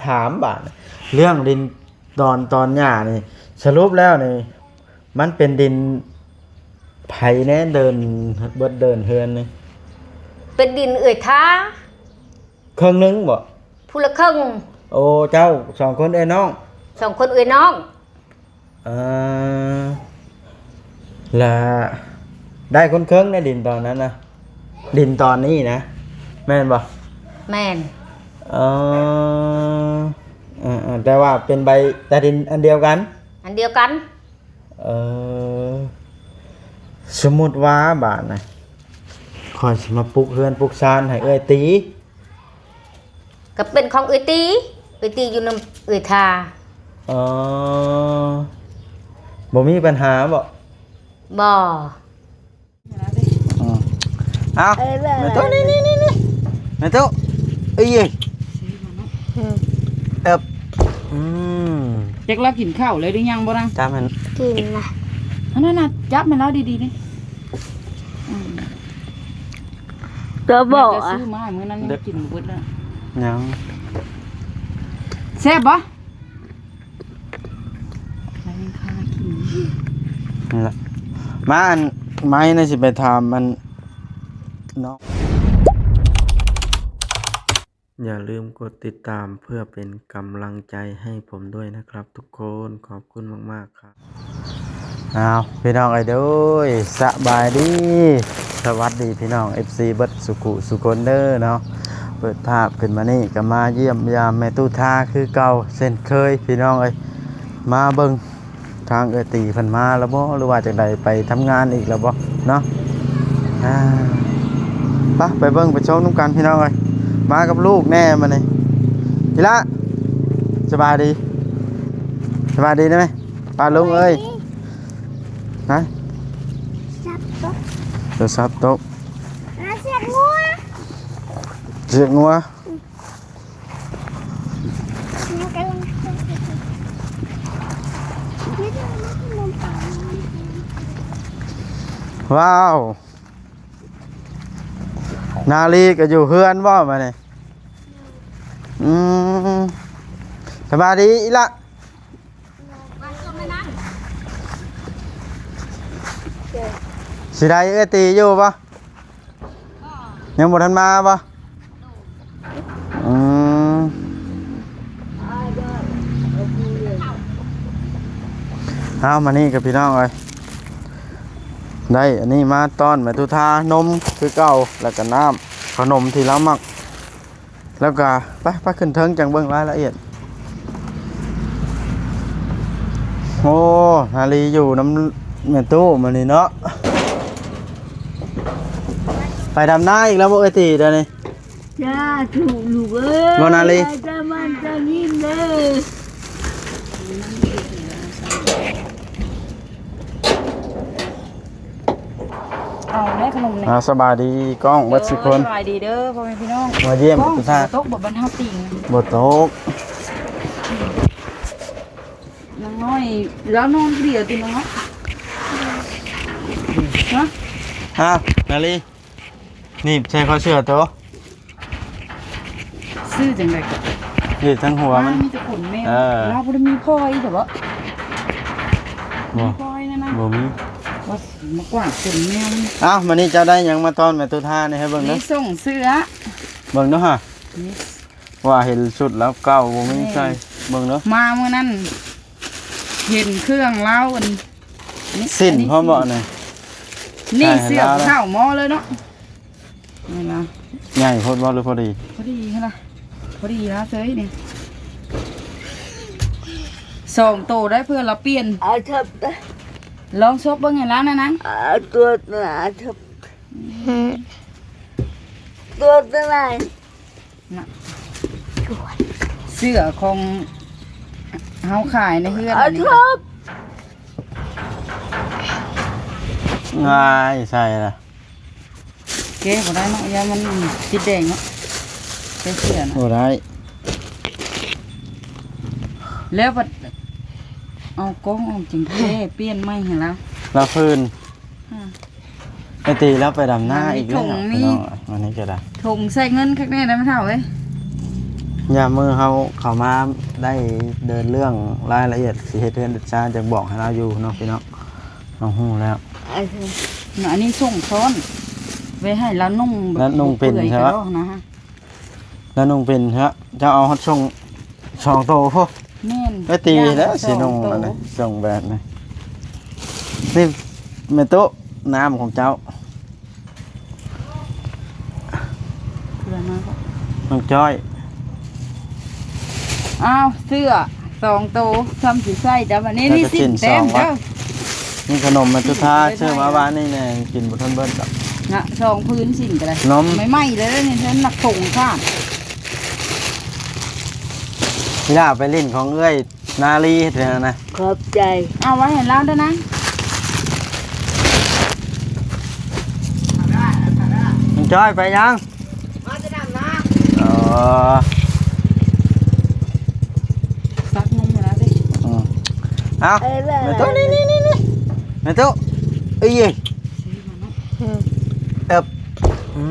ຖາມບາດ ເລື່ອງດິນດອນຕອນຫຍ້ານີ້ ສະຫຼຸບແລ້ວນີ້ ມັນເປັນດິນໃຜແດ່ ເດີ່ນ ເບິດເດີ່ນເຮືອນນີ້? ເປັນດິນເອື້ອຍທາ ເຄິ່ງໜຶ່ງບໍ? ຜູ້ລະເຄິ່ງ. ໂອ້ ເຈົ້າສອງຄົນເອື້ອຍນ້ອງ? ສອງຄົນເອື້ອຍນ້ອງ. ເອີ ລະໄດ້ຄົນເຄິ່ງໃນດິນຕອນນັ້ນນະ ດິນຕອນນີ້ນະ ແມ່ນບໍ່? ແມ່ນ. ເອີ ເອີໆ ແຕ່ວ່າເປັນໃບຕາດິນອັນດຽວກັນ? ອັນດຽວກັນ. ເອີ ສົມມຸດວ່າບາດນະ ຂ້ອຍຊິມາປຸກເຮືອນປຸກຊານໃຫ້ເອື້ອຍຕີ ກໍເປັນຂອງເອື້ອຍຕີ ເອື້ອຍຕີຢູ່ນຳເອື້ອຍທາ. ເອີ ບໍ່ມີບັນຫາບໍ? ບໍ່. ອືມ ເອົາ ເອີ ແມ່ຕູ້ ນີ້ໆໆ ແມ່ຕູ້ ເອີຍ ອືມ ເອີບ ອືມ ຈັກລາວກິນເຂົ້າແລ້ວຫຼືຍັງບໍ່ນາງ? ຈັບມັນ ກິນລະ ອັນນັ້ນນະ ຈັບໃຫ້ລາວດີໆນີ້. ອືມ ຕົວບໍ່ ແມ່ກໍຊື້ມາໃຫ້ມື້ນັ້ນ ຍັງກິນບໍ່ເບິດເລີຍ ຍັງ. ແຊບບໍ່? ນັ້ນລະ ມາ ອັນ ໄມ້ນະ ຊິໄປຖາມ ອັນ ນ້ອງ. ຢ່າລືມກົດຕິດຕາມເພື່ອເປັນກຳລັງໃຈໃຫ້ຜົມດ້ວຍນະຄັບທຸກຄົນ ຂອບຄຸນມາກໆ ຄັບ. ອ້າວ ພີ່ນ້ອງເອີຍ ໂດຍ ສະບາຍດີ ສະຫວັດດີພີ່ນ້ອງເອັຟຊີເບິດສຸຂຸສຸຄົນເດີເນາະ. ເປີດພາບຂຶ້ນມານີ້ກໍມາຢ້ຽມຢາມແມ່ຕູ້ທາຄືເກົ່າເຊັ່ນເຄີຍ ພີ່ນ້ອງເອີຍ ມາເບິ່ງ ທາງເອື້ອຍຕີເພິ່ນມາແລ້ວບໍ່ ຫຼືວ່າຈັ່ງໃດ ໄປທຳງານອີກແລ້ວບໍ່ເນາະ. ອ່າ ໄປ ໄປເບິ່ງໄປຊົມນຳກັນພີ່ນ້ອງເອີຍ. ມາກັບລູກແດ່ມື້ນີ້ ອີ່ຫຼ້າ ສະບາຍດີ ສະບາຍດີໄດ້ໄໝ ປ້າລຸງເອີຍ? ຮະ ສັບຕົກ ໂທລະສັບຕົກ ອ່າ ສຽກງົວ ສຽກງົວ. ວ້າວ ນາລີກໍຢູ່ເຮືອນບໍ່ບາດນີ້? ອືມ ສະບາຍດີອີ່ຫຼ້າ. ຊິໄດ້ເອື້ອຍຕີຢູ່ບໍ່? ຍັງບໍ່ທັນມາບໍ່? ອືມ ເອົາ ມານີ້ກັບພີ່ນ້ອງເອີຍ ໄດ້ອັນນີ້ມາຕ້ອນແມ່ຕູ້ທາ ນົມຄືເກົ່າ ແລ້ວກໍນ້ຳ ຂະໜົມທີ່ລາວມັກ. ແລ້ວກະໄປ ໄປຂຶ້ນເທິງຈັ່ງເບິ່ງລາຍລະອຽດ. ໂອ້ ນາລີຢູ່ນຳແມ່ຕູ້ມື້ນີ້ເນາະ. ໄປດຳນາອີກແລ້ວບໍ່ເອື້ອຍຕີດຽວນີ້? ສາທຸລູກເອີຍ ບໍ່ນາລີ? ໃຫ້ຕາມັນຕາຍິນເດີ. ເອົາແລ້ວຂະໜົມນີ້. ອ່າ ສະບາຍດີກ້ອງເບິດສຸຄົນ. ສະບາຍດີເດີພໍ່ແມ່ພີ່ນ້ອງ. ມາຢ້ຽມທຸກທ່ານ. ບໍ່ຕົກບໍ່ບັນຫາຕິງ? ບໍ່ຕົກ. ນາງນ້ອຍລາວນອນຜູ້ດຽວຕິນ້ອງ? ຮະ? ອ້າວ ນາລີ. ໜີບໃສ່ຄໍເສື້ອໂຕ. ຊື່ຈັ່ງໃດກໍ ນີ້ທັງຫົວມັນ ມີແຕ່ຂົນແມວ. ເອີ ລາວບໍ່ໄດ້ມີພອຍແຕ່ບໍ່? ບໍ່ ມີພອຍນັ້ນນະ ບໍ່ມີ. ວ່າຊິມາກວາດຂົນແມວ. ອ້າວ ມື້ນີ້ເຈົ້າໄດ້ຫຍັງມາຕ້ອນແມ່ຕຸທານີ້ໃຫ້ເບິ່ງເດີ. ມີສົ່ງເສື້ອ ເບິ່ງດູຫາ. ນີ້ ວ່າເຫັນຊຸດລາວເກົ່າບໍ່ມີໃສ່. ແມ່ນ ເບິ່ງເດີ. ມາມື້ນັ້ນເຫັນເຄື່ອງລາວ ອັນນີ້ ສິ້ນພ້ອມບໍ່ນີ້? ນີ້ເສື້ອຜູ້ເຖົ້າໝໍເລີຍເນາະ. ນີ້ນະ ໃຫຍ່ໂພດບໍ່ ຫຼືພໍດີ? ພໍດີຫັ້ນລະ ພໍດີລະເຊີຍນີ້. ສອງໂຕໄດ້ ເພື່ອລາວປ່ຽນ. ອາເທິບ ລອງຊອບເບິ່ງໃຫ້ລາວນະນາງ. ອາ ຕົວ ອາເທິບ ຕົວເທົ່າໃດ? ນະ ເສື້ອຂອງເຮົາຂາຍໃນເຮືອນ. ອາ ອັນນີ້ ເທິບ ງ່າຍໃສ່ລະ. ແກ້ບໍ່ໄດ້ເນາະ ຢ້ານມັນຕິດແດງເນາະ ແກ້ເສື້ອນະ ບໍ່ໄດ້. ແລ້ວບັດເອົາກ້ອງອອກຈຶ່ງແກ້ ປ່ຽນໃໝ່ໃຫ້ລາວ ລາວຟື້ນ. ອືມ ໄປຕີລາວໄປດຳນາອີກແລ້ວ ມີ ພີ່ນ້ອງ. ອັນນີ້ກໍໄດ້ ຖົງໃສ່ເງິນຄັກແນ່ໄດ໋ແມ່ເຖົ້າເອີຍ. ຍາມມື້ເຮົາເຂົ້າມາໄດ້ເດີນເລື່ອງລາຍລະອຽດ ຊິເຮັດເຮືອນເຮັດຊານ ຈະບອກໃຫ້ລາວຢູ່ເນາະພີ່ນ້ອງ ເຮົາຮູ້ແລ້ວ. ອັນນີ້ສົ່ງຊ້ອນໄວ້ໃຫ້ລາວນຸ່ງ ລາວນຸ່ງເປັນ ເປື່ອຍ ໃຊ່ ກະ ເນາະ ດອກນະ ລາວນຸ່ງເປັນ ເຈົ້າເອົາຮອດສົ່ງສອງໂຕພຸ້ນ. ແມ່ນ ໄດ້ຕີແລ້ວ ຊິນຸ່ງອັນນີ້ ສົ່ງແບບນີ້. ນີ້ແມ່ຕູ້ ນ້ຳຂອງເຈົ້າ. ເພື່ອມາກໍ ນ້ອງຈ້ອຍ ອ້າວ ເສື້ອສອງໂຕ ຊ້ຳຊິໃສ່ດຳ ອັນນີ້ ນີ້ສິ້ນແຕ້ມເດີ. ມີຂະໜົມແມ່ຕຸທາ ຊື້ມາວານນີ້ແນ່ ກິນບໍ່ທັນເບິດດອກນະ ສອງພື້ນສິ້ນກໍໄດ້ ໜົມໃໝ່ໆເລີຍນີ້ ໜັກຖົງຂາດ. ອີຫຼ້າໄປຫຼິ້ນຂອງເອື້ອຍນາລີເທື່ອນະ. ຂອບໃຈ. ເອົາໄວ້ໃຫ້ລາວເດີນາງ. ນ້ອງຈ້ອຍໄປຍັງ? ມາຈະດຳນາ. ອໍ ຕັກນົມໃຫ້ລາວຊິ. ອືມ ເອົາ ເອີ ແມ່ຕູ້ ນີ້ໆໆໆ ແມ່ຕູ້ ເອີຍ ອືມ ເອີບ ອື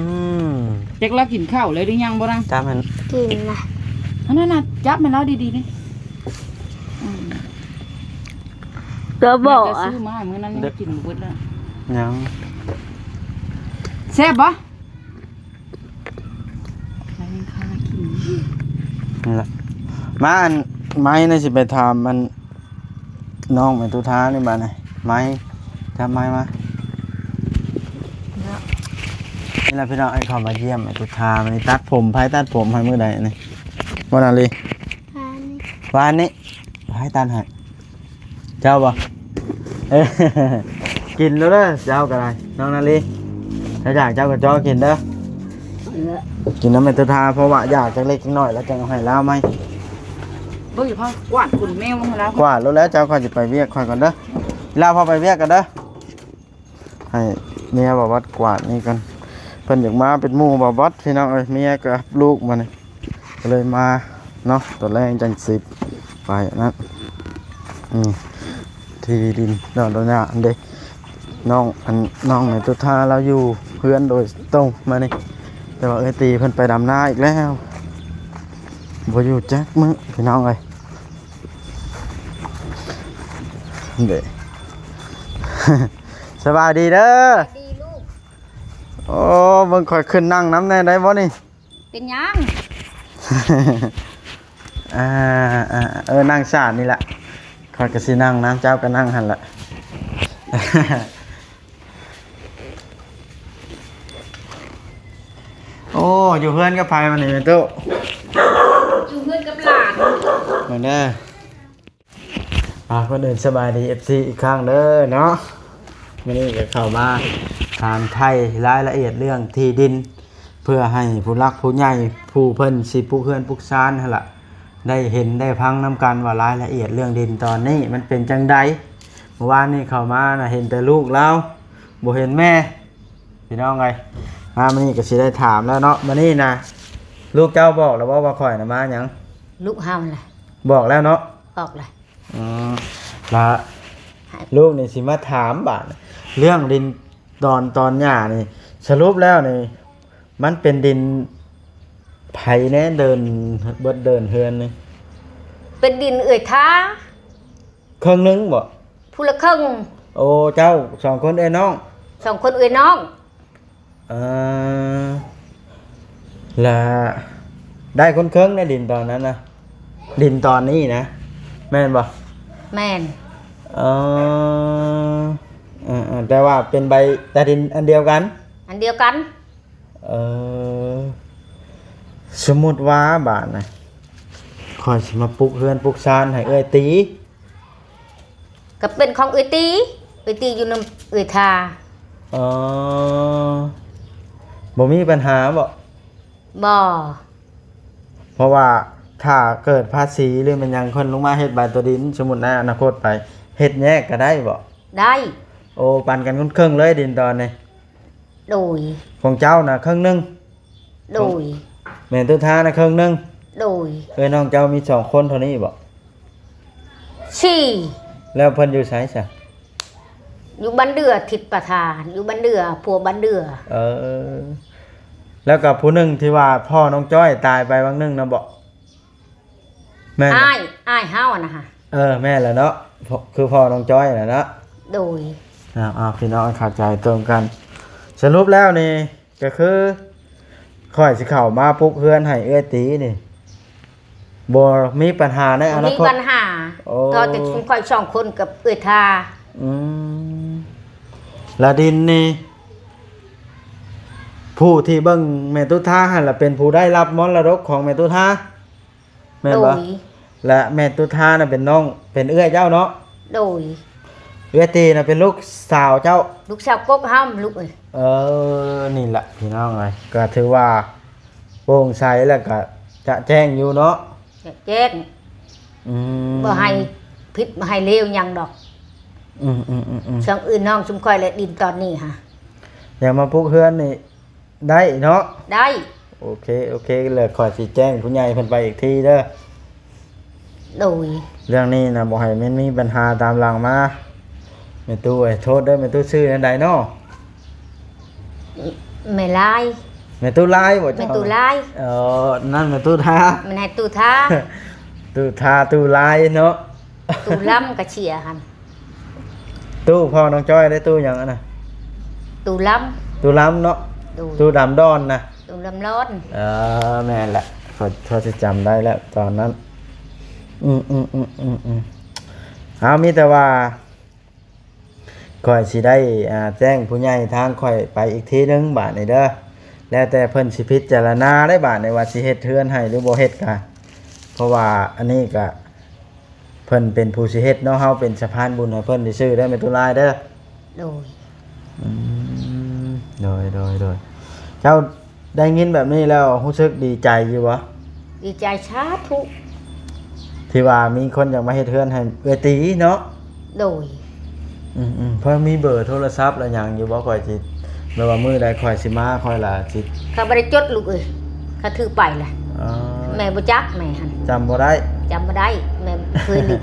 ມ ຈັກລາວກິນເຂົ້າແລ້ວຫຼືຍັງບໍ່ນາງ? ຕາມຫັ້ນ ກິນລະ ອັນນັ້ນນະ ຈັບໃຫ້ລາວດີໆນີ້. ອືມ ກໍບອກ ແມ່ກໍຊື້ມາໃຫ້ມື້ນັ້ນ ຍັງກິນບໍ່ເບິດເລີຍ ຍັງ ແຊບບໍ່? ນີ້ລະ ມາ ອັນ ໄມ້ນະ ຊິໄປຖາມ ອັນ ນ້ອງແມ່ຕຸທານີ້ບາດນີ້ ໄມ້ ຈັບໄມ້ມາ. ນີ້ລະພີ່ນ້ອງ ໃຫ້ເຂົ້າມາຢ້ຽມແມ່ຕຸທາ ມື້ນີ້ຕັດຜົມ ໃຜຕັດຜົມໃຫ້ມື້ໃດນີ້? ບໍ່ນາລີ ວານນີ້ ວານນີ້ ໃຜຕັດໃຫ້? ເຈົ້າບໍ່? ເອີ ກິນແລ້ວເດີ ເຈົ້າກໍໄດ້ ນ້ອງນາລີ ຖ້າຢາກເຈົ້າກໍເຈາະກິນເດີ. ເອີ ກິນນຳແມ່ຕຸທາ ເພາະວ່າຢາກຈັກເລັກຈັກນ້ອຍ ແລ້ວຈັ່ງເອົາໃຫ້ລາວໃໝ່. ເບິ່ງຢູ່ພາກວາດຂົນແມວໃຫ້ລາວ ກວາດໂລດແລ້ວ ເຈົ້າ ຂ້ອຍຊິໄປວຽກຂ້ອຍກ່ອນເດີ. ລາວພາໄປວຽກກ່ອນເດີ. ໃຫ້ເມຍບ່າວບັດກວາດນີ້ກ່ອນ ເພິ່ນຢາກມາເປັນໝູ່ບ່າວບັດ ພີ່ນ້ອງເອີຍ. ເມຍກັບລູກມານີ້ ກໍເລີຍມາເນາະ ຕອນແລງຈັ່ງຊິໄປນັ້ນ. ນີ້ທີ່ດິນດອນດອນຍາອັນເດ ນ້ອງ ອັນ ນ້ອງແມ່ຕຸທາລາວຢູ່ເຮືອນໂດຍຕົງມານີ້ ແຕ່ວ່າເອື້ອຍຕີເພິ່ນໄປດຳນາອີກແລ້ວ ບໍ່ຢູ່ຈັກມື້ ພີ່ນ້ອງເອີຍ. ເດ ສະບາຍດີເດີ. ດີລູກ. ໂອ້ ເບິ່ງຂ້ອຍຂຶ້ນນັ່ງນຳແດ່ໄດ້ບໍ່ນີ້? ເປັນຫຍັງ? ອ່າ ເອີ ນັ່ງຊານນີ້ລະ ຂ້ອຍກໍຊິນັ່ງນຳ ເຈົ້າກໍນັ່ງຫັ້ນລະ. ໂອ້ ຢູ່ເຮືອນກັບໃຜມານີ້ແມ່ຕູ້? ຢູ່ເຮືອນກັບຫຼານ. ມາເດີ. ອ່າ ກ່ອນອື່ນສະບາຍດີ ເອັຟຊີ ອີກຄັ້ງເດີເນາະ. ມື້ນີ້ກໍເຂົ້າມາຖາມໄຖ່ລາຍລະອຽດເລື່ອງທີ່ດິນ ເພື່ອໃຫ້ຜູ້ຫຼັກຜູ້ໃຫຍ່ ຜູ້ເພິ່ນຊິປຸກເຮືອນປຸກຊານຫັ້ນລະ ໄດ້ເຫັນໄດ້ຟັງນຳກັນວ່າລາຍລະອຽດເລື່ອງດິນຕອນນີ້ມັນເປັນຈັ່ງໃດ. ເມື່ອວານນີ້ເຂົ້າມານະ ເຫັນແຕ່ລູກລາວ ບໍ່ເຫັນແມ່ ພີ່ນ້ອງເອີຍ. ມາມື້ນີ້ກໍຊິໄດ້ຖາມແລ້ວເນາະ. ມື້ນີ້ນະ ລູກເຈົ້າບອກແລ້ວບໍ່ວ່າຂ້ອຍນະມາຫຍັງ? ລູກເຮົານະ ບອກແລ້ວເນາະ? ບອກແລ້ວ. ອືມ ລະ ໃຫ້ ລູກນີ້ຊິມາຖາມບາດ ເລື່ອງດິນດອນຕອນຫຍ້ານີ້ ສະຫຼຸບແລ້ວນີ້ ມັນເປັນດິນໃຜແດ່ ເດີ່ນ ເບິດເດີ່ນເຮືອນນີ້? ເປັນດິນເອື້ອຍທາ ເຄິ່ງໜຶ່ງບໍ? ຜູ້ລະເຄິ່ງ. ໂອ້ ເຈົ້າສອງຄົນເອື້ອຍນ້ອງ? ສອງຄົນເອື້ອຍນ້ອງ. ເອີ ລະ ໄດ້ຄົນເຄິ່ງໃນດິນຕອນນັ້ນນະ ດິນຕອນນີ້ນະ ແມ່ນບໍ່? ແມ່ນ. ເອີ ເອີ ເອີ ແຕ່ວ່າເປັນໃບຕາດິນອັນດຽວກັນ? ອັນດຽວກັນ. ເອີ ສົມມຸດວ່າບາດນະ ຂ້ອຍຊິມາປຸກເຮືອນປຸກຊານໃຫ້ເອື້ອຍຕີ ກໍເປັນຂອງເອື້ອຍຕີ ເອື້ອຍຕີຢູ່ນຳເອື້ອຍທາ. ອໍ ບໍ່ມີບັນຫາບໍ? ບໍ່. ເພາະວ່າຖ້າເກີດພາສີ ຫຼືແມ່ນຫຍັງ ເພິ່ນລົງມາເຮັດໃບຕົວດິນ ສົມມຸດໃນອະນາຄົດໄປ ເຮັດແຍກກໍໄດ້ບໍ? ໄດ້. ໂອ້ ປັນກັນຄົນເຄິ່ງເລີຍດິນຕອນນີ້? ໂດຍ. ຂອງເຈົ້ານະເຄິ່ງໜຶ່ງ? ໂດຍ. ແມ່ນຕຸທານະເຄິ່ງໜຶ່ງ? ໂດຍ. ເອີຍ ນ້ອງເຈົ້າມີສອງຄົນເທົ່ານີ້ບໍ? ສີ່. ແລ້ວເພິ່ນຢູ່ໃສຊະ? ຢູ່ບ້ານເດືອ ທິດປະທານ ຢູ່ບ້ານເດືອ ຜົວບ້ານເດືອ. ເອີ ແລ້ວກໍຜູ້ໜຶ່ງທີ່ວ່າພໍ່ນ້ອງຈ້ອຍຕາຍໄປຫວ່າງໜຶ່ງນະບໍ? ແມ່ນ ອ້າຍ ອ້າຍເຮົາຫັ້ນນະ. ເອີ ແມ່ນແຫຼະເນາະ ຄືພໍ່ນ້ອງຈ້ອຍຫັ້ນນະເນາະ. ໂດຍ ເອົາ ເອົາ ພີ່ນ້ອງເຂົ້າໃຈຕົງກັນ. ສະຫຼຸບແລ້ວນີ້ ກໍຄື ຂ້ອຍຊິເຂົ້າມາປຸກເຮືອນໃຫ້ເອື້ອຍຕີນີ້ ບໍ່ມີປັນຫາໃນອະນາຄົດ? ບໍ່ມີປັນຫາ. ໂອ້ ເພາະແຕ່ຊຸມຂ້ອຍສອງຄົນກັບເອື້ອຍທາ. ອືມ ລະດິນນີ້ ຜູ້ທີ່ເບິ່ງແມ່ຕຸທາຫັ້ນລະເປັນຜູ້ໄດ້ຮັບມໍລະດົກຂອງແມ່ຕຸທາ ແມ່ນບໍ່? ໂດຍ ແລະແມ່ຕຸທານະເປັນນ້ອງ ເປັນເອື້ອຍເຈົ້າເນາະ? ໂດຍ ເອື້ອຍຕີນະເປັນລູກສາວເຈົ້າ? ລູກສາວກົກເຮົາລູກເອີຍ. ເອີ ນີ້ລະພີ່ນ້ອງເອີຍ ກໍຖືວ່າໂປ່ງໃສ ແລ້ວກໍຈະແຈ້ງຢູ່ເນາະ? ຈະແຈ້ງ. ອືມ ບໍ່ໃຫ້ຜິດບໍ່ໃຫ້ເລວຫຍັງດອກ. ອືມໆໆໆ ຊ່ວງອື່ນນ້ອງຊຸມຂ້ອຍແລະດິນຕອນນີ້ຫາ ຢາກມາປຸກເຮືອນນີ້ ໄດ້ເນາະ? ໄດ້. ໂອເຄ ໂອເຄ ແລ້ວຂ້ອຍຊິແຈ້ງຜູ້ໃຫຍ່ເພິ່ນໄປອີກທີເດີ. ໂດຍ ເລື່ອງນີ້ນະ ບໍ່ໃຫ້ມັນມີບັນຫາຕາມຫຼັງມາ. ແມ່ຕູ້ເອີຍ ໂທດເດີ ແມ່ຕູ້ຊື່ແນວໃດເນາະ? ແມ່ລາຍ. ແມ່ຕູ້ລາຍບໍ່? ແມ່ຕູ້ລາຍ. ເອີ ນັ້ນແມ່ຕູ້ທາ. ແມ່ນໃຫ້ຕູ້ທາ ຕູ້ທາ ຕູ້ລາຍເນາະ. ຕູ້ລຳກະເຊຍຫັ້ນ. ຕູ້ພໍ່ນ້ອງຈ້ອຍໄດ້ຕູ້ຫຍັງຫັ້ນນະ? ຕູ້ລຳ. ຕູ້ລຳເນາະ. ໂດຍ ຕູ້ດຳດອນນະ. ຕູ້ດຳດອນ. ເອີ ແມ່ນແຫຼະ ຂ້ອຍ ຂ້ອຍຊິຈຳໄດ້ແລ້ວຕອນນັ້ນ. ອືມໆໆໆໆ ເອົາ ມີແຕ່ວ່າ ຂ້ອຍຊິໄດ້ ອ່າ ແຈ້ງຜູ້ໃຫຍ່ທາງຂ້ອຍໄປອີກທີໜຶ່ງບາດນີ້ເດີ. ແລ້ວແຕ່ເພິ່ນຊິພິຈາລະນາໄດ້ບາດນີ້ວ່າຊິເຮັດເຮືອນໃຫ້ຫຼືບໍ່ເຮັດກະ ເພາະວ່າອັນນີ້ກະ ເພິ່ນເປັນຜູ້ຊິເຮັດເນາະ ເຮົາເປັນສະພານບຸນໃຫ້ເພິ່ນຊື່ໆເດີ ແມ່ຕູ້ລາຍເດີ. ໂດຍ ອືມ ໂດຍ ໂດຍ ໂດຍ. ເຈົ້າໄດ້ຍິນແບບນີ້ແລ້ວຮູ້ສຶກດີໃຈຢູ່ບໍ່? ດີໃຈສາທຸ ທີ່ວ່າມີຄົນຢາກມາເຮັດເຮືອນໃຫ້ເອື້ອຍຕີເນາະ? ໂດຍ ອືມໆ ເພິ່ນມີເບີໂທລະສັບລະຫຍັງຢູ່ບໍ່? ຂ້ອຍຊິ ແບບວ່າມື້ໃດຂ້ອຍຊິມາ ຂ້ອຍລະຊິ ຂ້ອຍບໍ່ໄດ້ຈົດລູກເອີຍ ຂ້ອຍຖືໄປລະ. ອໍ ແມ່ບໍ່ຈັກແມ່ຫັ້ນ ຈຳບໍ່ໄດ້ ຈຳບໍ່ໄດ້ ແມ່ເຄີຍຫຼິ້ນ.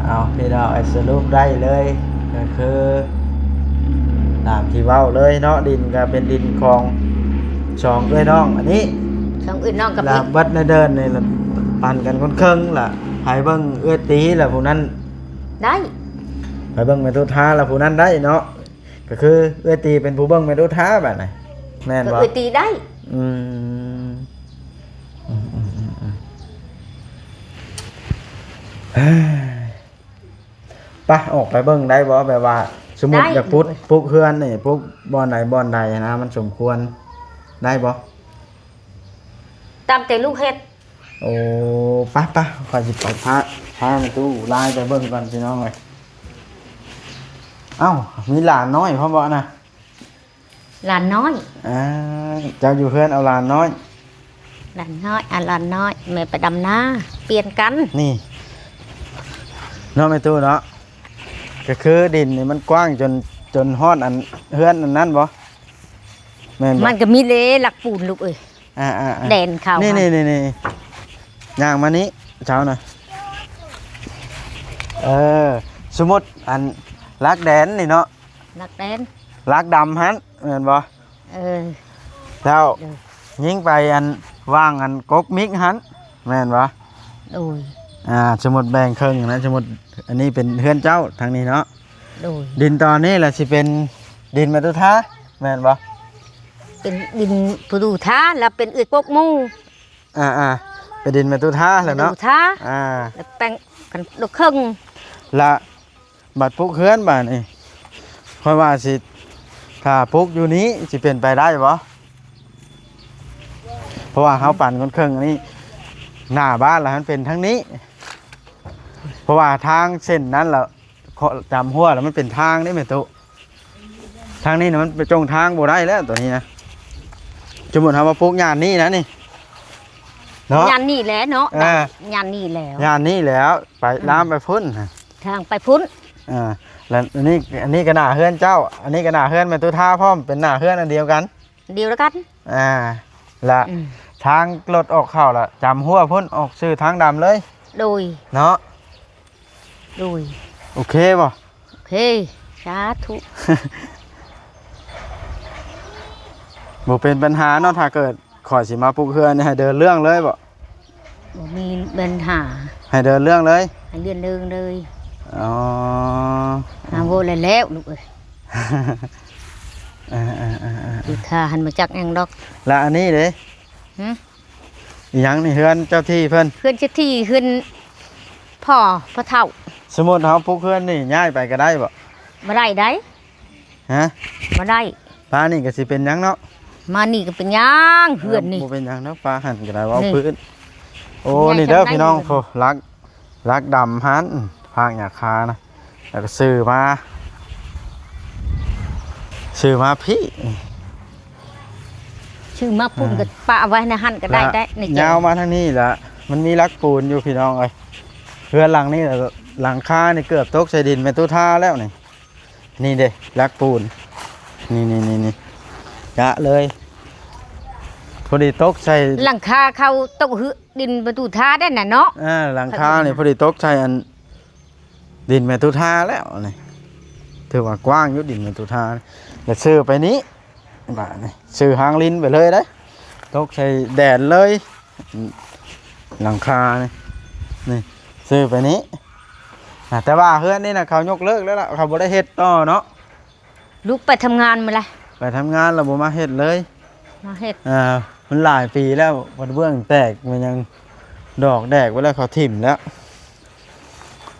ເອົາ ພີ່ນ້ອງເອີຍ ສະຫຼຸບໄດ້ເລີຍ ກໍຄືຕາມທີ່ເວົ້າເລີຍເນາະ ດິນກໍເປັນດິນຂອງສອງເອື້ອຍນ້ອງອັນນີ້ ສອງເອື້ອຍນ້ອງກັບ ລະເບິດໃນເດີ່ນນີ້ລະ ປັນກັນຄົນເຄິ່ງລະ ໃຜເບິ່ງເອື້ອຍຕີລະຜູ້ນັ້ນໄດ້ ໃຜເບິ່ງແມ່ຕຸທາລະຜູ້ນັ້ນໄດ້ເນາະ. ກໍຄືເອື້ອຍຕີເປັນຜູ້ເບິ່ງແມ່ຕຸທາບາດນີ້ ແມ່ນບໍ່? ເອື້ອຍຕີໄດ້. ອືມ ອືມໆໆໆ ໄປ ອອກໄປເບິ່ງໄດ້ບໍ່? ແບບວ່າສົມມຸດ ໄດ້ ຢາກປຸກ ປຸກເຮືອນນີ້ ປຸກບ່ອນໃດບ່ອນໃດນະ ມັນສົມຄວນໄດ້ບໍ່? ຕາມແຕ່ລູກເຮັດ. ໂອ້ ໄປໆ ຂ້ອຍຊິໄປພາ ພາແມ່ຕູ້ລາຍໄປເບິ່ງກ່ອນພີ່ນ້ອງເອີຍ. ເອົ້າ ມີຫຼານນ້ອຍພ້ອມບໍ່ນະ? ຫຼານນ້ອຍ. ອ່າ ເຈົ້າຢູ່ເຮືອນເອົາຫຼານນ້ອຍ. ຫຼານນ້ອຍ ອ່າ ຫຼານນ້ອຍ ແມ່ໄປດຳນາ ປ່ຽນກັນ. ນີ້ເນາະແມ່ຕູ້ເນາະ ກໍຄືດິນນີ້ມັນກວ້າງຈົນ ຈົນຮອດອັນເຮືອນອັນນັ້ນບໍ່? ແມ່ນບໍ່? ມັນກໍມີເລຫຼັກປູນລູກເອີຍ. ອ່າໆໆ ແດນເຂົ້າ ນີ້ ນີ້ ນີ້ ຍ່າງມານີ້ເຈົ້ານະ. ເອີ ສົມມຸດອັນຫຼັກແດນນີ້ເນາະ ຫຼັກແດນ ຫຼັກດຳຫັ້ນແມ່ນບໍ່? ເອີ ແລ້ວ ເອີ ຍິງໄປອັນຫວ່າງອັນກົກມິກຫັ້ນແມ່ນບໍ່? ໂດຍ ອ່າ ສົມມຸດແບ່ງເຄິ່ງນະ ສົມມຸດອັນນີ້ເປັນເຮືອນເຈົ້າທາງນີ້ເນາະ. ໂດຍ ດິນຕອນນີ້ລະຊິເປັນດິນແມ່ຕຸທາແມ່ນບໍ່? ເປັນດິນແມ່ຕຸທາ ລະເປັນເອື້ອຍກົກໝູ່. ອ່າໆ ໄປດິນແມ່ຕຸທາແລ້ວເນາະ ແມ່ຕຸທາ ອ່າ ແລ້ວແບ່ງກັນຄົນລະເຄິ່ງ ລະບັດປຸກເຮືອນບາດນີ້ ຂ້ອຍວ່າຊິ ຖ້າປຸກຢູ່ນີ້ຊິເປັນໄປໄດ້ບໍ່? ເພາະວ່າເຮົາປັນຄົນເຄິ່ງນີ້ ໜ້າບ້ານລະມັນເປັນທາງນີ້ ເພາະວ່າທາງເສັ້ນນັ້ນລະ ເຄາະຈຳຮົ້ວແລ້ວມັນເປັນທາງເດ້ແມ່ຕູ້. ທາງນີ້ນະ ມັນໄປຈົ່ງທາງບໍ່ໄດ້ແລ້ວໂຕນີ້ນະ. ສົມມຸດເຮົາມາປູກຍ່ານນີ້ນະນີ້ເນາະ ຍ່ານນີ້ແຫຼະເນາະ. ອ່າ ຍ່ານນີ້ແລ້ວ ຍ່ານນີ້ແລ້ວ ໄປ ອືມ ລາມໄປພຸ້ນ ທາງໄປພຸ້ນ. ອ່າ ແລ້ວອັນນີ້ ອັນນີ້ກໍໜ້າເຮືອນເຈົ້າ ອັນນີ້ກໍໜ້າເຮືອນແມ່ຕູ້ທາພ້ອມ ເປັນໜ້າເຮືອນອັນດຽວກັນ ດຽວກັນ. ອ່າ ລະ ອືມ ທາງລົດອອກເຂົ້າລະຈຳຮົ້ວພຸ້ນ ອອກຊື່ທາງດຳເລີຍ. ໂດຍ ເນາະ. ໂດຍ ໂອເຄບໍ່? ໂອເຄ ສາທຸ. ບໍ່ເປັນບັນຫາເນາະ ຖ້າເກີດ ຂ້ອຍຊິມາປຸກເຮືອນນີ້ໃຫ້ເດີນເລື່ອງເລີຍບໍ? ບໍ່ມີບັນຫາ ໃຫ້ເດີນເລື່ອງເລີຍ? ໃຫ້ເລື່ອນເລື່ອງເລີຍ. ອໍ ຫາໂວແລ້ວລູກເອີຍ. ເອີໆໆໆ ອີກຂ້າຫັ້ນບໍ່ຈັກຫຍັງດອກ. ລະອັນນີ້ເດ້? ຫຶ? ອີຫຍັງນີ້? ເຮືອນເຈົ້າທີ່ເພິ່ນ? ເຮືອນເຈົ້າທີ່ ເຮືອນພໍ່ ພໍ່ເຖົ້າ. ສົມມຸດເຮົາປຸກເຮືອນນີ້ ຍ້າຍໄປກໍໄດ້ບໍ? ບໍ່ໄດ້ໃດ. ຮະ? ບໍ່ໄດ້. ປານີ້ກໍຊິເປັນຫຍັງເນາະ? ມານີ້ກໍເປັນຫຍັງ ເຮືອນນີ້? ບໍ່ເປັນຫຍັງເນາະ ປາຫັ້ນກໍໄດ້ ເວົ້າພື້ນ. ໂອ້ ນີ້ເດີພີ່ນ້ອງ ໂອ້ ຫຼັກ ຫຼັກດຳຫັ້ນ ພາກຫຍ້າຄານະ ແລ້ວກໍຊື້ມາ ຊື້ມາພີ້ ຊື້ມາພຸ້ນ ອືມ ກໍປະໄວ້ໃນຫັ້ນກໍໄດ້ ແລະ ໄດ້ໃນໃຈ ຍາວມາທາງນີ້ລະ ມັນມີຫຼັກປູນຢູ່ພີ່ນ້ອງເອີຍ. ເຮືອນຫຼັງນີ້ ຫຼັງຄານີ້ເກືອບຕົກໃສ່ດິນແມ່ຕູ້ທາແລ້ວນີ້. ນີ້ເດ້ ຫຼັກປູນ ນີ້ໆໆ ກະເລີຍ ພໍດີຕົກໃສ່ ຫຼັງຄາເຂົາຕົກ ດິນແມ່ຕູ້ທາໄດ້ນະເນາະ. ອ່າ ຫຼັງຄານີ້ພໍດີຕົກໃສ່ອັນ ດິນແມ່ຕູ້ທາແລ້ວນີ້ ຖືວ່າກວ້າງຢູ່ ດິນແມ່ຕູ້ທາ ແລ້ວຊື້ໄປນີ້ ບາດນີ້ຊື້ຫາງລິນໄປເລີຍເດ້ ຕົກໃສ່ແດນເລີຍ ຫຼັງຄານີ້ ນີ້ຊື້ໄປນີ້. ອ່າ ແຕ່ວ່າເຮືອນນີ້ນະ ເຂົາຍົກເລີກແລ້ວລະ ເຂົາບໍ່ໄດ້ເຮັດຕໍ່ເນາະ. ລູກໄປທຳງານມື້ໃດ? ໄປທຳງານແລ້ວບໍ່ມາເຮັດເລີຍ ມາເຮັດ ອ່າ ມັນຫຼາຍປີແລ້ວ ມັນເບື້ອງແຕກ ມັນຍັງດອກແດກໄວ້ແລ້ວ ເຂົາຖິ້ມແລ້ວ.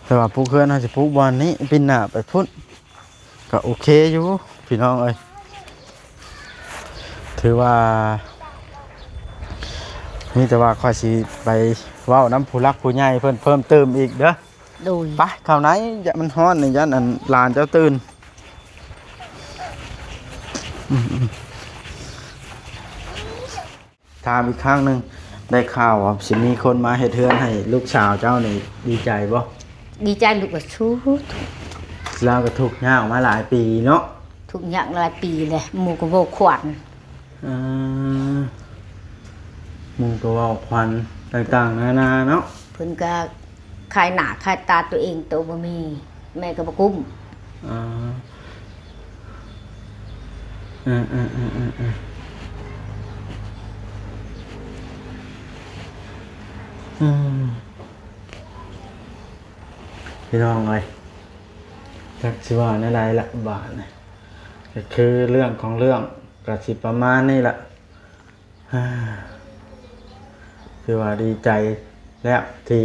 ແຕ່ວ່າປູກເຮືອນ ເຮົາຊິປູກບ່ອນນີ້ ປິ່ນໜ້າໄປພຸ້ນ ກໍໂອເຄຢູ່ພີ່ນ້ອງເອີຍ. ຖືວ່າ ມີແຕ່ວ່າຂ້ອຍຊິໄປເວົ້ານຳຜູ້ຫຼັກຜູ້ໃຫຍ່ເພິ່ນເພີ່ມຕື່ມອີກເດີ. ໂດຍ ໄປເຂົ້າໃນ ຢ້ານມັນຮ້ອນນີ້ ຢ້ານອັນຫຼານເຈົ້າຕື່ນ. ອືມ ຖາມອີກຄັ້ງໜຶ່ງ ໄດ້ຂ່າວວ່າຊິມີຄົນມາເຮັດເຮືອນໃຫ້ລູກສາວເຈົ້ານີ້ ດີໃຈບໍ່? ດີໃຈລູກ ວ່າສູ້. ລາວກໍທຸກຍາກມາຫຼາຍປີເນາະ. ທຸກຍາກຫຼາຍປີແຫຼະ ໝູ່ກໍເວົ້າຂວັນ. ເອີ ໝູ່ກໍເວົ້າຂວັນຕ່າງໆນານາເນາະ. ເພິ່ນກໍຂາຍໜ້າຂາຍຕາຕົວເອງ ໂຕບໍ່ມີ ແມ່ກໍບໍ່ກຸ້ມ. ເອີ ເອີໆໆໆໆ ອືມ ພີ່ນ້ອງເອີຍ ຈັກຊິວ່າແນວໃດລະບາດນີ້. ກໍຄືເລື່ອງຂອງເລື່ອງກໍຊິປະມານນີ້ລະ. ຄືວ່າດີໃຈແລ້ວທີ່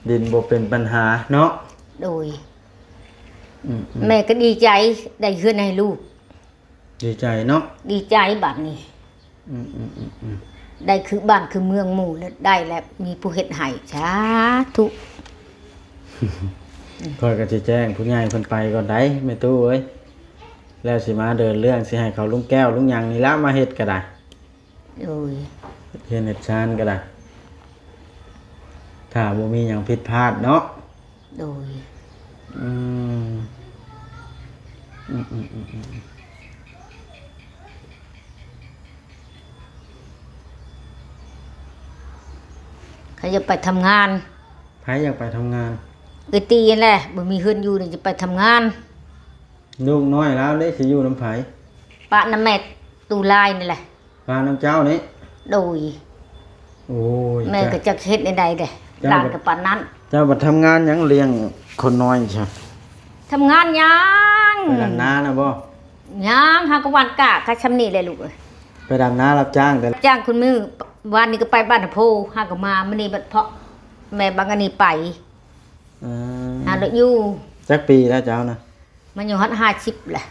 ດິນບໍ່ເປັນບັນຫາເນາະ. ໂດຍ ອືມໆ ແມ່ກໍດີໃຈໄດ້ເຮືອນໃຫ້ລູກ. ດີໃຈເນາະ ດີໃຈບາດນີ້. ອືມໆໆໆ ໄດ້ຄືບ້ານຄືເມືອງໝູ່ແລ້ວ ໄດ້ແລ້ວ ມີຜູ້ເຮັດໃຫ້ ສາທຸ. ຂ້ອຍກໍຊິແຈ້ງຜູ້ໃຫຍ່ເພິ່ນໄປກ່ອນໄດ໋ ແມ່ຕູ້ເອີຍ ແລ້ວຊິມາເດີນເລື່ອງ ຊິໃຫ້ເຂົາລຸງແກ້ວລຸງຫຍັງນີ້ລະມາເຮັດກໍໄດ້. ໂດຍ ເຮັດເຮືອນເຮັດຊານກໍໄດ້ ຖ້າບໍ່ມີຫຍັງຜິດພາດເນາະ. ໂດຍ ອືມ ອືມໆໆໆ ເຂົາຢາກໄປທຳງານ. ໃຜຢາກໄປທຳງານ? ເອື້ອຍຕີຫັ້ນແຫຼະ ບໍ່ມີເຮືອນຢູ່ ຈະໄປທຳງານ. ລູກນ້ອຍລາວເດ້ ຊິຢູ່ນຳໃຜ? ປະນຳແມ່ຕູ້ລາຍນີ້ແຫຼະ. ປະນຳເຈົ້ານີ້? ໂດຍ ໂອ້ຍ ແມ່ກໍຈັກເຮັດແນວໃດເດ້ ເຈົ້າ ຫຼານກໍປານນັ້ນ. ເຈົ້າບັດທຳງານຫຍັງລ້ຽງຄົນນ້ອຍຊະ? ທຳງານຫຍັງ? ໄປດຳນານະບໍ່? ຫຍັງ ຫາກໍຫວ່ານກ້າ ກໍຊ່ຳນີ້ແຫຼະລູກເອີຍ. ໄປດຳນາຮັບຈ້າງແຕ່ ຈ້າງຄຸນມື້. ວານນີ້ກໍໄປບ້ານນະໂພ ຫາກໍມາ ມື້ນີ້ບັດເພາະແມ່ບັງອັນນີ້ໄປ. ເອີ ຫາລະຢູ່. ຈັກປີແລ້ວເຈົ້ານະ? ມາຢູ່ຮອດຫ້າສິບແຫຼະ.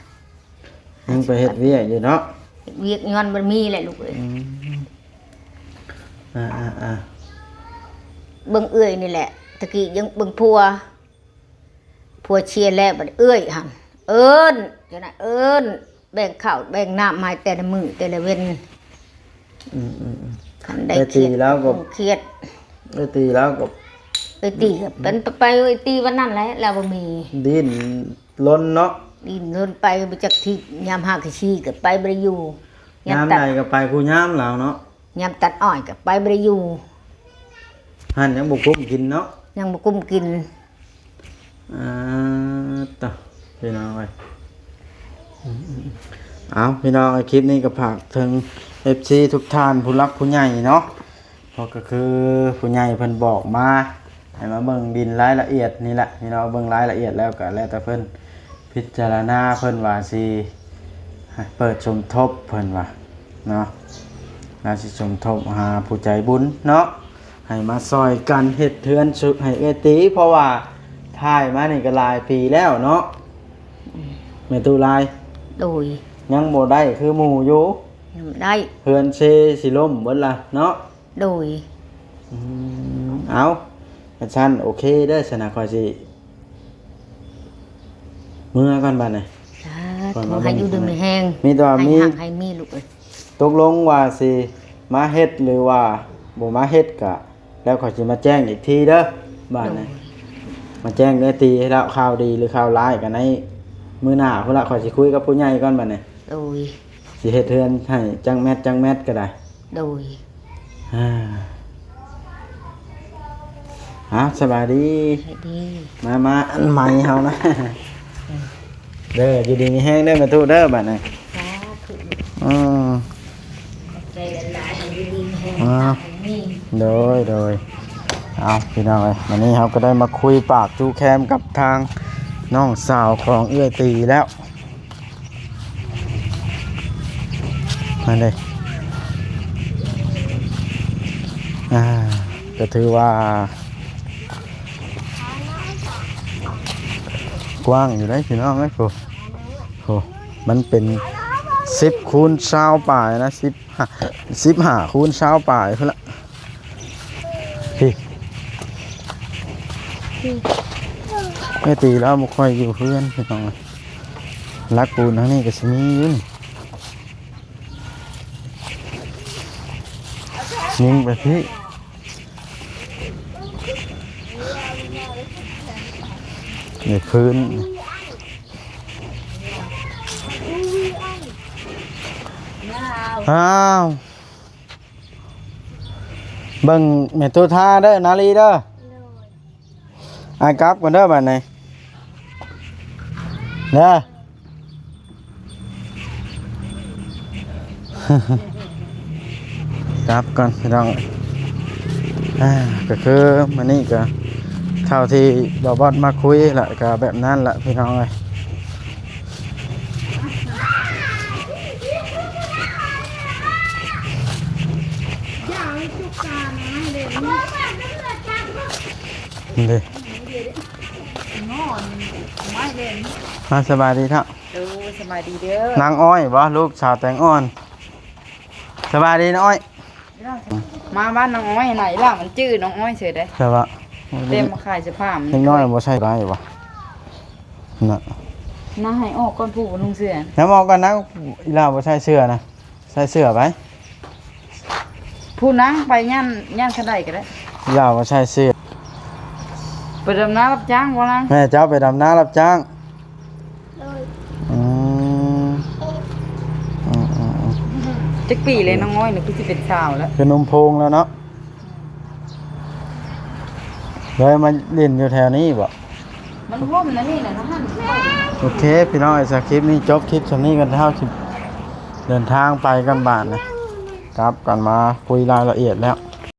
ຍັງໄປເຮັດວຽກຢູ່ເນາະ? ເຮັດວຽກຍ້ອນບໍ່ມີແຫຼະລູກເອີຍ. ອືມ ອ່າໆໆ ເບິ່ງເອື້ອຍນີ້ແຫຼະ ຕະກີ້ຍັງເບິ່ງຜົວ ຜົວເສຍແລ້ວ ບັດເອື້ອຍຫັ້ນເອີ້ນ ຈັ່ງນັ້ນເອີ້ນ ແບ່ງເຂົ້າແບ່ງນ້ຳໃຫ້ແຕ່ລະມື້ແຕ່ລະເວັນ. ອືມໆໆ ຄັນໄດ້ ໄດ້ຕີລາວກໍ ຄຽດ ໄດ້ຕີລາວກໍ ໄດ້ຕີກໍເປັນໄປ ໄດ້ຕີວັນນັ້ນແຫຼະ ລາວບໍ່ມີ ດີ້ນລົນເນາະ. ດີ້ນລົນໄປບໍ່ຈັກທີ່ ຍາມຫາກະຊີກໍໄປບໍ່ໄດ້ຢູ່ ຍາມໃດກໍໄປຄູ່ຍາມລາວເນາະ. ຍາມຕັດອ້ອຍກໍໄປບໍ່ໄດ້ຢູ່ ຫັ້ນຍັງບໍ່ກຸ້ມກິນເນາະ. ຍັງບໍ່ກຸ້ມກິນ. ອ່າ ຕະ ພີ່ນ້ອງເອີຍ ເອົາ ພີ່ນ້ອງເອີຍ ຄລິບນີ້ກໍຝາກເຖິງ ເອັຟຊີ ທຸກທ່ານ ຜູ້ຫຼັກຜູ້ໃຫຍ່ເນາະ ເພາະກໍຄືຜູ້ໃຫຍ່ເພິ່ນບອກມາ ໃຫ້ມາເບິ່ງດິນລາຍລະອຽດນີ້ແຫຼະ ພີ່ນ້ອງເບິ່ງລາຍລະອຽດແລ້ວກໍແລ້ວແຕ່ເພິ່ນພິຈາລະນາ ເພິ່ນວ່າຊິເປີດສົມທົບ ເພິ່ນວ່າເນາະ ລາວຊິສົມທົບຫາຜູ້ໃຈບຸນເນາະ ໃຫ້ມາຊ່ອຍກັນເຮັດເຮືອນຊຸ ໃຫ້ເອື້ອຍຕີ ເພາະວ່າຖ່າຍມານີ້ກໍຫຼາຍປີແລ້ວເນາະ ແມ່ຕູ້ລາຍ ໂດຍ ຍັງບໍ່ໄດ້ຄືໝູ່ຢູ່ ຍັງບໍ່ໄດ້ ເຮືອນເຊຊິລົ້ມເບິດລະເນາະ ໂດຍ ອືມ ເອົາ ຄັນຊັ້ນໂອເຄເດີ ຊັ້ນນະ ຂ້ອຍຊິເມືອກ່ອນບາດນີ້ ສາທຸ ຂໍໃຫ້ຢູ່ດີມີແຮງ ມີແຕ່ວ່າມີ ໃຫ້ຮັກໃຫ້ມີລູກເອີຍ ຕົກລົງວ່າຊິມາເຮັດ ຫຼືວ່າບໍ່ມາເຮັດກະ ແລ້ວຂ້ອຍຊິມາແຈ້ງອີກທີເດີ ບາດນີ້ ໂດຍ ມາແຈ້ງເອື້ອຍຕີໃຫ້ລາວ ຂ່າວດີຫຼືຂ່າວຮ້າຍ ກັນໃນມື້ໜ້າພຸ້ນລະ ຂ້ອຍຊິຄຸຍກັບຜູ້ໃຫຍ່ກ່ອນບາດນີ້ ໂດຍ ຊິເຮັດເຮືອນໃຫ້ຈັກແມັດຈັກແມັດກໍໄດ້ ໂດຍ ອ່າ ເອົາ ສະບາຍດີ ສະບາຍດີ ມາ ມາ ອັນໃໝ່ເຮົານະ ເດີ ຢູ່ດີມີແຮງເດີ ແມ່ຕູ້ເດີ ບາດນີ້ ສາທຸ ອືມ ຂອບໃຈຫຼາຍໆ ຢູ່ດີມີແຮງ ອ່າ ມີ ໂດຍ ໂດຍ ເອົາ ພີ່ນ້ອງເອີຍ ວັນນີ້ເຮົາກໍໄດ້ມາຄຸຍປາກຈູແຄມກັບທາງນ້ອງສາວຂອງເອື້ອຍຕີແລ້ວ ນັ້ນເດ້ ອ່າ ກໍຖືວ່າ ກວ້າງຢູ່ເດ້ພີ່ນ້ອງເອີຍ ໂອ້ ໂອ້ ມັນເປັນສິບຄູນຊາວປາຍນະ ສິບຫ້າ ສິບຫ້າຄູນຊາວປາຍພຸ້ນລະ ພີ້ ເອື້ອຍຕີລາວບໍ່ຄ່ອຍຢູ່ເຮືອນພີ່ນ້ອງເອີຍ ຫຼັກປູນທາງນີ້ກໍຊິມີຢູ່ນີ້ ຍິງໄປພີ້ ນີ້ພື້ນ ອ້າວ ເບິ່ງແມ່ຕູ້ທ່າເດີ ນາລີເດີ ອ້າຍກັບກ່ອນເດີບາດນີ້ ເດີ ກັບກ່ອນພີ່ນ້ອງ ອ່າ ກໍຄືມື້ນີ້ກໍເທົ່າທີ່ບ່າວບອດມາຄຸຍລະ ກໍແບບນັ້ນລະພີ່ນ້ອງເອີຍ ນີ້ ມາ ສະບາຍດີເນາະ ໂດຍ ສະບາຍດີເດີ ນາງອ້ອຍບໍ່ ລູກສາວແຕງອ່ອນ ສະບາຍດີນ້ອງອ້ອຍ ມາບ້ານນ້ອງອ້ອຍນະ ອີຫຼ້າມັນຈື່ນ້ອງອ້ອຍເສີຍເດ້ ແຕ່ວ່າ ແຕ່ມາຂາຍເສື້ອຜ້າມັນ ເດັກນ້ອຍບໍ່ໃສ່ໄດ້ບໍ່ ນະ ນະ ໃຫ້ອອກກ່ອນ ຜູ້ບໍ່ນຸ່ງເສື້ອ ນຳອອກກ່ອນນະ ອີຫຼ້າບໍ່ໃສ່ເສື້ອນະ ໃສ່ເສື້ອໄປ ຜູ້ນັ່ງໄປຍ່ານ ຍ່ານຄັນໄດກໍໄດ້ ຢ່າວ່າໃສ່ເສື້ອ ໄປດຳນາຮັບຈ້າງບໍ່ນາງ ແມ່ເຈົ້າໄປດຳນາຮັບຈ້າງ ໂດຍ ອືມ ອືມໆໆ ຈັກປີແລ້ວນ້ອງອ້ອຍນີ້ ຄືຊິເປັນສາວແລ້ວ ຄືໜຸ່ມໂພງແລ້ວເນາະ ເລີຍມາຫຼິ້ນຢູ່ແຖວນີ້ບໍ່? ມັນຮົ່ມນະນີ້ນະ ນະຫັ້ນ ໂອເຄ ພີ່ນ້ອງເອີຍ ສຳລັບຄລິບນີ້ຈົບຄລິບສ່ຳນີ້ກ່ອນ ເຮົາຊິເດີນທາງໄປກັນບາດນະ ກັບກັນມາຄຸຍລາຍລະອຽດແລ້ວ